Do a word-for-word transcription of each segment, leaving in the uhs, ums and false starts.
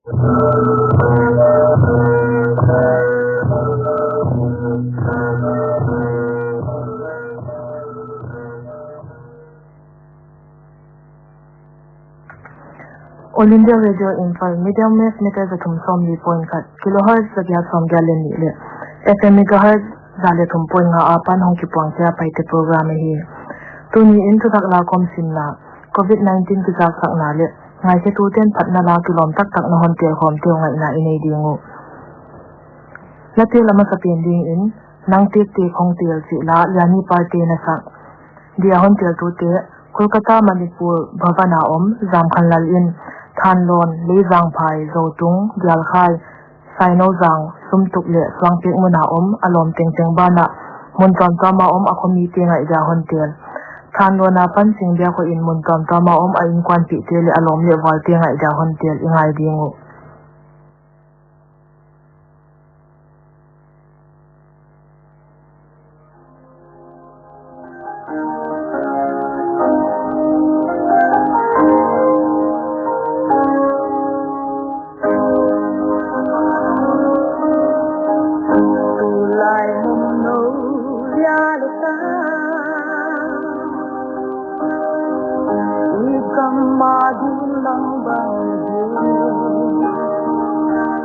All India Radio Imphal, medium wave meter za thum sawmli point khat, kilohertz za giat sawmgiat leh nih leh F M megahertz za leh thum point nga apan hong kipuang chia Paite program ahi. Tuni in thuthak lakhawm simna, covid nineteen kizaksakna leh ngaikhetute'n phatna la kilawm taktak na hon telkhawmte uh ngaihna i nei ding uh. La tel a masapen dingin, Nang Tek Tek Hong Tel chih la Lianpi Parte na sak. Dia hon teltute, Kolkata Manipur Bhavan a om Zamkhanlal in, Thanlon, Leizangphai, Zotung, Dialkhai, Sainauzang, Sumtuk leh Suangpek mun a om a lawm tengteng banah mun tuamtuam a om a khomite ngaih dia hon tel. Thanlon apan Singbiakho in mun tuamtuam a om a inkuanpihte leh a lawm leh vualte ngaih dia hon tel i ngai ding uh. Tulai mun nou ya leta, i kam ma dun lang bang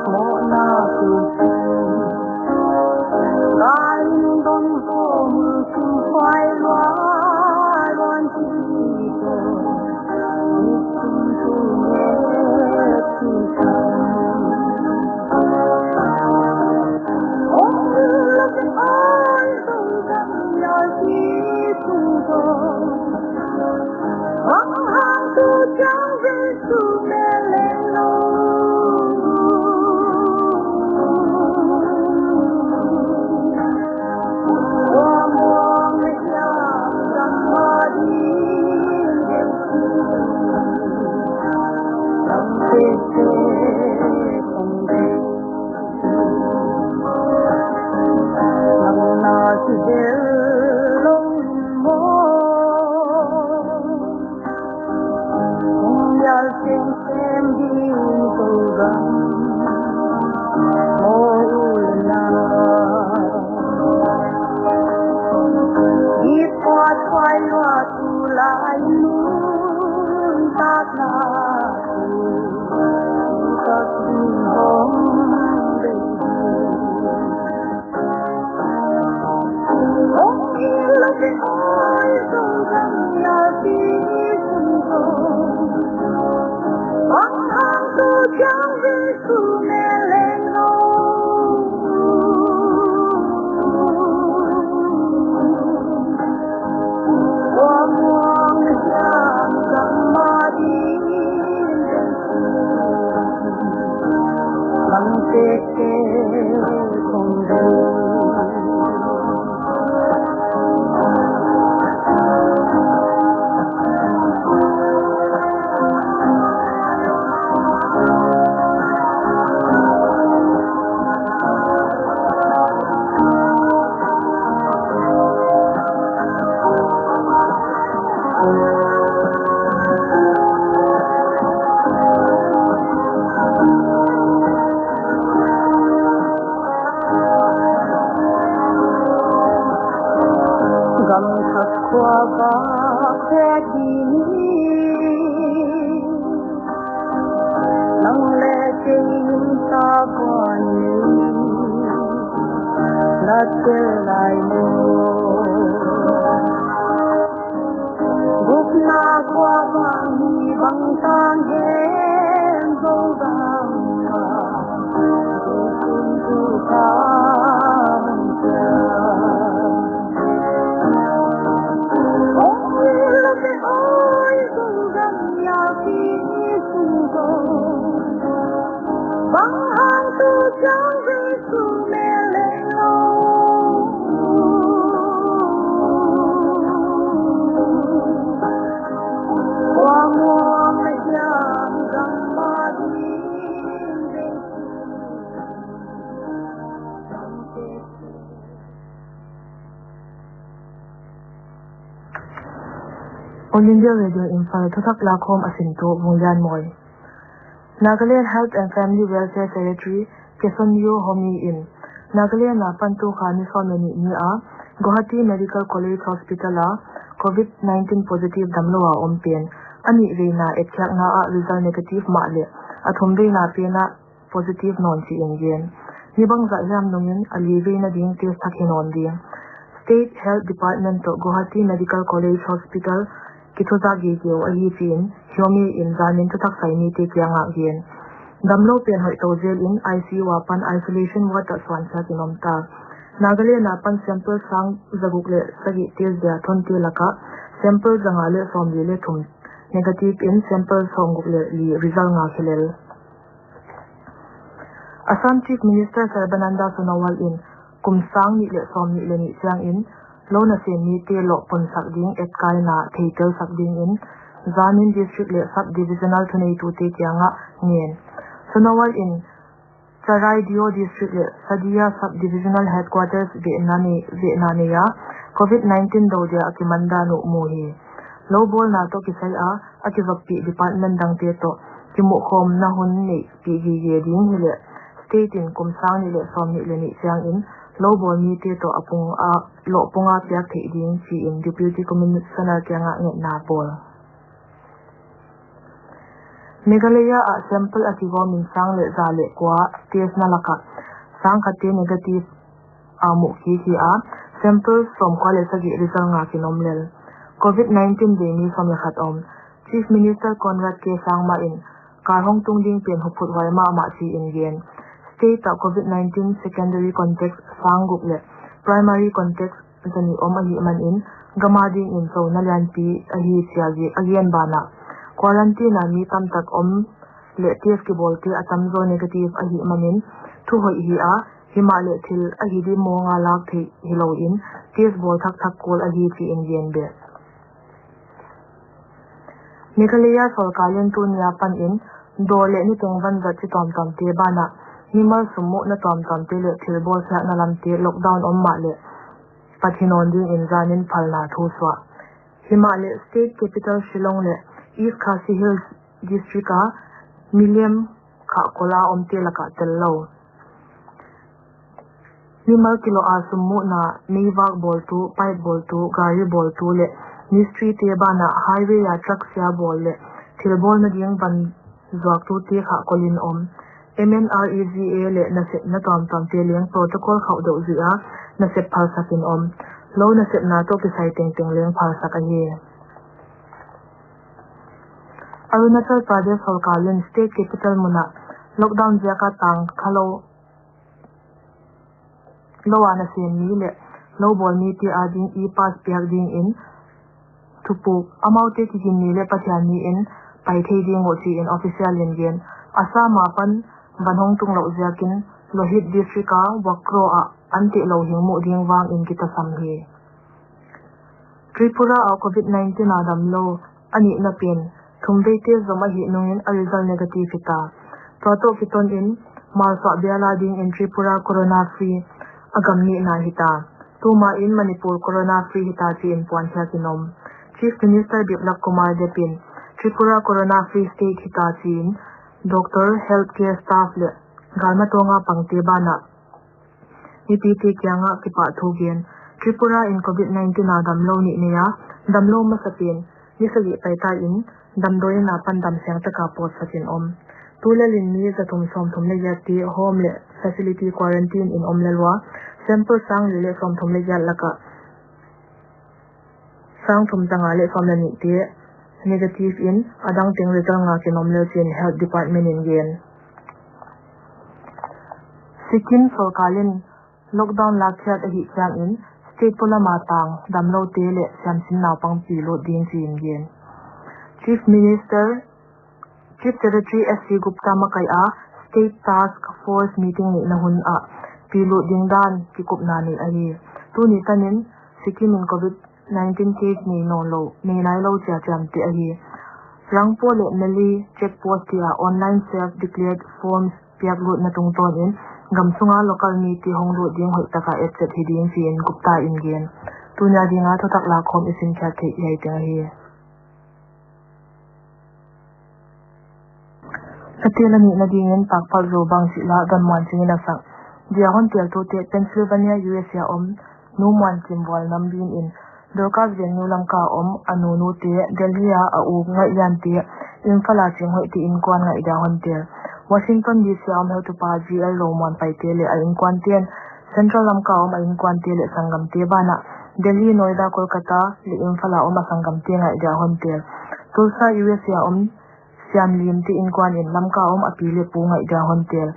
mo na tu. Gam khat khua va khe ding ni, nang leh kei in ta kuan ni, na tel lai mo. Gupna kua bang hi bang tan hen zo bang ma. All India Radio Imphal, thuthak lakhawm a simtu Vunglianmawi. Nagaland Health and Family Welfare Secretary Keson Yo Homi in Nagaland a pan tu kha ni sawm leh nih ni a Guwahati Medical College Hospital a COVID nineteen positive damlou a om pen a nih veina etkhiakna ah result negative mahleh a thum veina pen ah positive nawn chi in gen. Ni bangzah hiam nungin a li veina ding test thak hi nawn ding. State Health Department toh Guwahati Medical College Hospital kithuzak gige uh ahi chi in Homi in zanin thuthak sai mite kiangah gen. Damlou pen hoih tou zel in I C U a pan isolation ward ah suan khiak in om ta. Nagaland a pan sample sang zaguk leh sagih test dia thonte laka sample zanga leh sawmli leh thum negative in sample sawmguk leh li result ngak hi lel. Assam Chief Minister Sarbananda Sonowal in kum sang nih leh sawmnih leh nih chiangin lou nasem mite lohpon sak ding etkaina theitel sak dingin zanin district leh sub-divisional thuneitute kiangah ngen. Sonowal in Charaideo District leh Sadiya Sub-Divisional Headquarters vehna nei, vehna nei a COVID nineteen dou dia a kiman dan uh mu hi. Lou bawlna toh kisai a a kizoppih department dangte toh kimuhkhawmna hun neihpih gige ding hileh state in kum sang nih leh sawmnih leh nih chiangin lou bawl mite toh a pung a, lohpung a piak theih ding chi in Deputy Commissioner kiangah ngetna bawl. Meghalaya ah sample a kigawm in sang leh za leh kua test na laka sang khat te negative a muh kik hi a, sample sawmkua leh sagih result ngak in om lel. COVID nineteen dei mi sawm leh khat om. Chief Minister Conrad K Sangma in kar hong tung ding pen huphuthuai mahmah chi in gen. State ah COVID nineteen secondary contact sang guk leh primary contact zanih om ahih manin gam a dingin zouna lianpi ahi chi a gen banah quarantine a mi tamtak om leh test kibawlte a tamzaw negative ahih manin thu hoih hi a, himahleh thil a hi di mawng a lak theih hilou in test bawl thakthak kul ahi chi in gen beh. Meghalaya sorkar in tuni a panin daw leh niteng vanzat chi tuamtuamte banah mimal summuhna tuamtuamte leh thilbawl siahna lamte lockdown om mahleh pat hi nawn dingin zanin phalna thu suah. Himahleh State Capital Shillong leh East Khasi Hills District a milem khah kol a omte laka tel lou. Mimal kiloh a summuhna, meivak bawltu, pipe bawltu, gari bawltu leh mistri te banah highway a truck sia bawl leh thilbawlna ding van zuaktute khah kol in om. M N R E G A leh nasepna tuamtuamte leng protocol khauh deuh zui a nasep phalsak in om. Lou nasepna toh kisai tengteng leng phalsak ahi. Arunachal Pradesh sorkar in state capital mun ah lockdown ziak a tang khalou lou a nasem mi leh lou bawl mite ading e-pass piak dingin thupuk, amaute kigin ni leh Pathian ni in pai thei ding uh chi in official in gen. Assam a pan van hong tung louh ziakin Lohit District a Wakro ah an teh lou hing muh ding vangin kitasam hi. Tripura a COVID nineteen a damlou a nihna pen thum vei test zom ahih nungin a result negative hita. Tua toh kiton in malsuah bial a dingin Tripura corona free a gam nihna hita. Tuma in Manipur corona free hita chi in puankhiak in om. Chief Minister Biplab Kumar Deb in Tripura corona free state hita chi in doctor, healthcare staff leh galmatawnga pangte banah mipite kiangah kipahthu gen. Tripura in COVID nineteen a damlou nih nei a, damlou masapen ni sagih paita in damdawi in a pan damsiang taka pawtsak in om. Tulel in mi zathum sawmthum leh giat te home leh facility quarantine in om lel ua, sample sangli leh sawmthum leh giat laka sangthum zanga leh sawm leh nih te negative in adang teng result ngak in om lel chi in Health Department in gen. Sikkim sorkar in lockdown lakkhiat ahih chiangin state polam a tang damloute leh siamsin naupang pi lut ding chi in gen. Chief Minister, Chief Secretary S C Gupta makaih a State Task Force meeting neihna hun ah pi lut ding dan kikupna nei ahi. Tuni tanin Sikkim in COVID nineteen case nei nawnlou, nei nailou chia chiamteh ahi. Rangpo leh Meli check post te ah online self declared forms piak lutna tungtawnin gam sunga local mite hong lut ding hoihtaka etchet hi ding chi in Gupta in gen. Tuni a dinga thuthak lakhawm i sinkhiat theih hiai teng ahi. Ate la nihna dingin Pakpalzou bang chih la Don Muanchin in a sak. Dia hon teltute Pennsylvania, U S A om Nu Muanchin Vualnambin in Dorcasville New Lamka om a nunute, Delhi a a u Ngaihliante, Imphal a Chinghoihte inkuan ngaihdan hon tel. Washington D C a om heutupa G L Romuanpaite leh a inkuante'n Central Lamka om a inkuante leh sanggamte banah Delhi, Noida, Kolkata leh Imphal a om a sanggamte ngaihdan hon tel. Tulsa, U S A om Siamlimte inkuan in Lamka om a pi leh pu ngaihdan hon tel.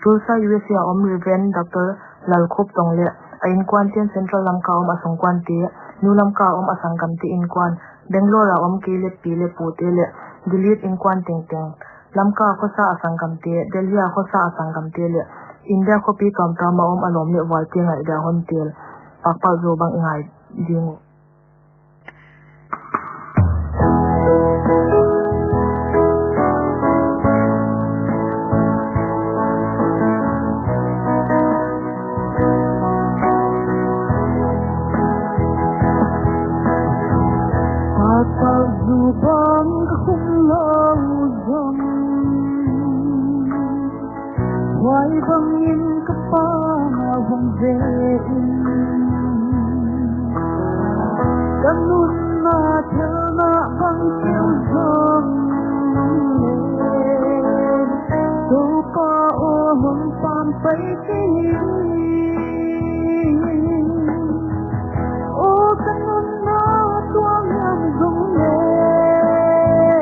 Tulsa, U S A om Reverend Doctor Lalkhup Tong leh a inkuante'n Central Lamka om a sungkuante, New Lamka om a sanggamte inkuan, Bangalore a om kei leh pi leh pute leh Dilip inkuan tengteng, Lamka khosa a sanggamte, Delhi a khosa a sanggamte leh India khopi tuamtuam a om a lawm leh vualte ngaihdan hon tel. Pakpalzou bang i ngai ding uh. Pakpalzou bang ka khum lou zong, huai bangin ka pa na hong ve in, ka nunna thelna bang keu zong leh, Toupa aw hong pampai kei in. Aw ka nunna tuam hiam zong leh,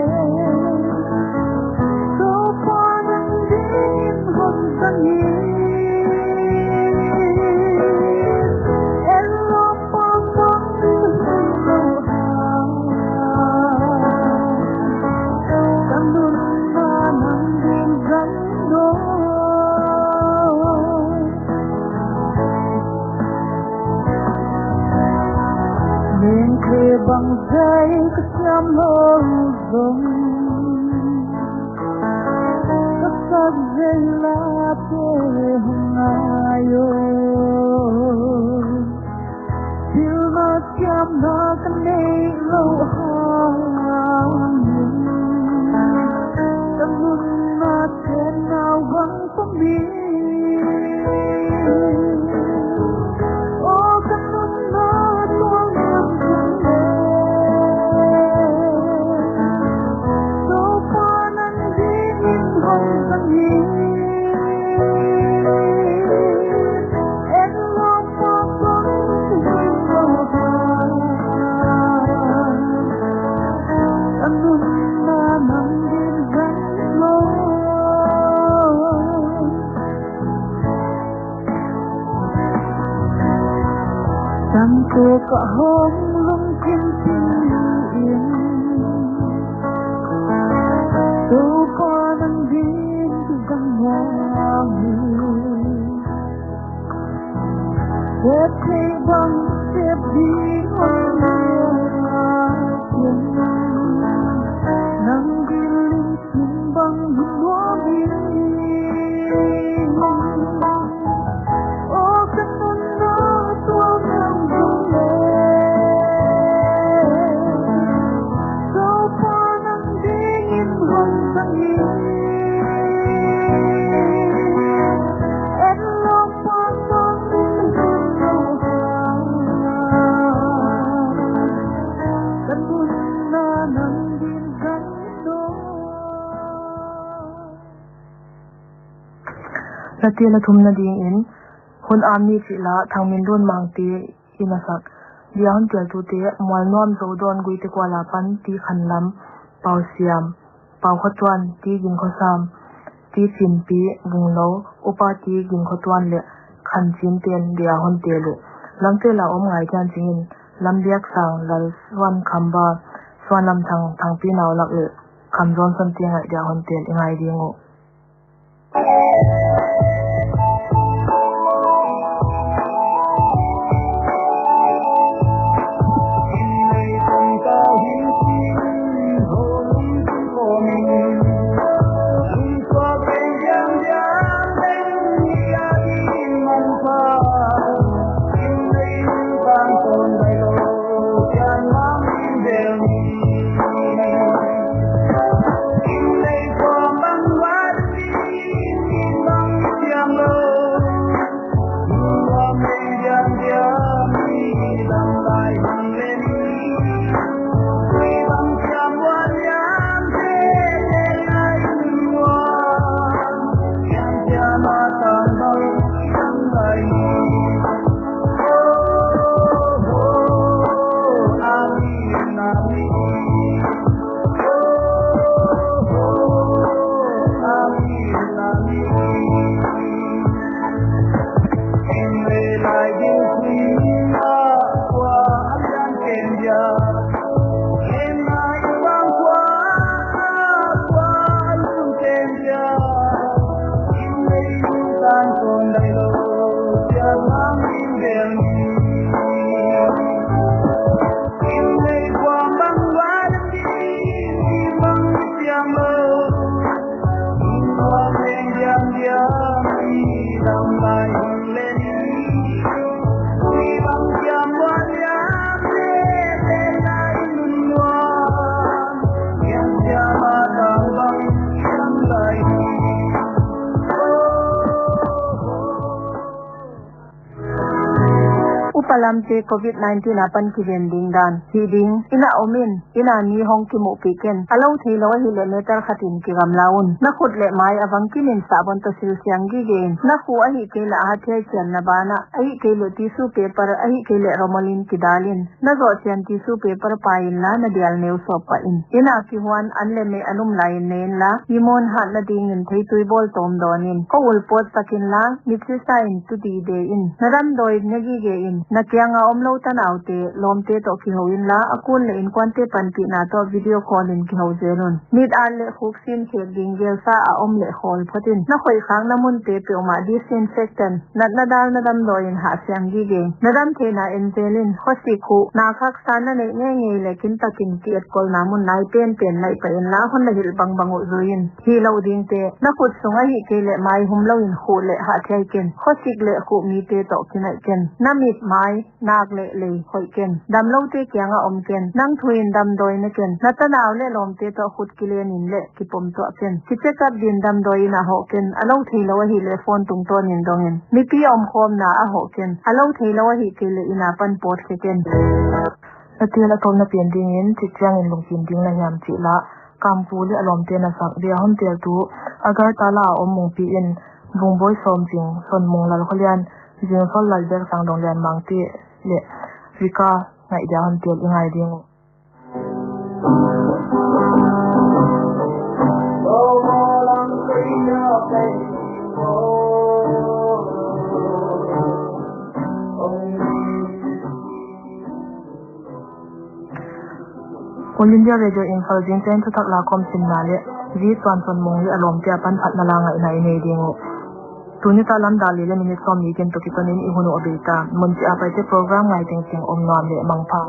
Toupa nang dingin hon zang in. En lawm pang pang lou ha, ka nunna nang ding zang lou. Lengthe bangzah ka siam lou zong, ka sak zah late hong ngai uh. Thil na siamna ka neih lou hangin, ka nunna thelna vang pami. Aw ka nunna tuam hiam zong leh, Toupa nang dingin hon zang in. En lawm pang pang lou ha, ka nunna nang ding zang lou. Santo ka hong lungkim in, Toupa nang ding zang lou. Sep thei bang sep ding hong lou a, nang ding lim sim bang lua ding. Aw ka nunna tuam hiam zong leh, Toupa nang dingin hon zang in. En lawm pang pang lou ha, ka nunna nang ding zang lou. Late la thumna dingin Hun Am Ni chih la Thangminlun Mangte in a sak. Dia hon teltute Mualnuam Zodawn Guite Kuala pan Ti Khanlam, Pau Siam, Pau Khotuan, Ti Gin Khosam, Ti Chinpi, Vungno, Upa Ti Gin Khotuan leh Khan Chinte'n dia hon tel uh. Lamtel a om Ngaithianching in Lambiaksang, Lalsuankhamba, Suanlamthang, Thangpi Naulak leh Kham Johnson te ngaihdan hon tel, i ngai ding uh. Lamte covid nineteen apan kiven ding dan. Hi ding, inn a om in, inn a mi hong kimuhpih ken. A lou theilou ahihleh meter khat in kigamla un. Na khut leh mai a bangkim in sabon toh sil siang gige in. Na khuh ahihkeileh a hathiai chianna banah, ahihkeileh tissue paper, ahihkeileh rumal in kidal in. Na zoh chian tissue paper pah inla na dial neu sawp pah in. Inn a kihuan an leh meh a lum lai in ne inla, i muan hatna dingin theitui bawl tawm dawn in. Khawl pawt sak inla, mitsisa in tu dide in. Na damdawi na gige in. Na kianga omlou tanaute, lawmte toh kihou inla, a kun leh innkuante panpihna toh video call in kihou zel un. Mit at leh khuk sin khek ding gelsa a om leh khawl phot in. Na khoih khakna munte peuhmah disinfectant, natna dalna damdawi in hah siang gige. Na dam theihna en zel in, khosik, khuh, nak haksa na neih ngeingei leh kintakin ki-etkolna mun nai penpen naih pah inla, hon na hilh bangbang uh zui in. Hilou dingte, na khut sung ahihkeileh mai humlou in khuh leh hah thiai ken. Khosik leh khuh mite toh kinaih ken. Na mit, mai, nak leh lei khoih ken. Damloute kianga om ken. Nang thu in damdawi ne ken. Na tanau leh lawmte toh khut kilen in leh kipom tuah ken. Ki check up din damdawi inn a hoh ken. A lou theilou ahihleh phone tungtawn in dong in. Mipi omkhawmna a hoh ken. A lou theilou ahihkeileh inn apan pawt khe ken. Na thil a tawpna pen dingin, chih chiangin lungkim ding na hiam chih la, Kampu leh a lawmte na sak dia hon teltu, Agartala a om Mungpi in, Vungbawi Sawmzing, Sonmung Lalkhawlian, Zingsol Lalbeksang Donglian Mangte leh Vika ngaih dia hon tel i ngai ding uh. All India Radio Imphal, zingchiang thuthak lakhawm simna leh Zi Tuan Sonmung leh a lawmte apan phatna la ngaihna i nei ding uh. Tuni ta lam dak li leh minute sawmnih kin toh kitonin i hun uh a bei ta. Mun chih a Paite program ngai tengteng om nuam leh mangpha.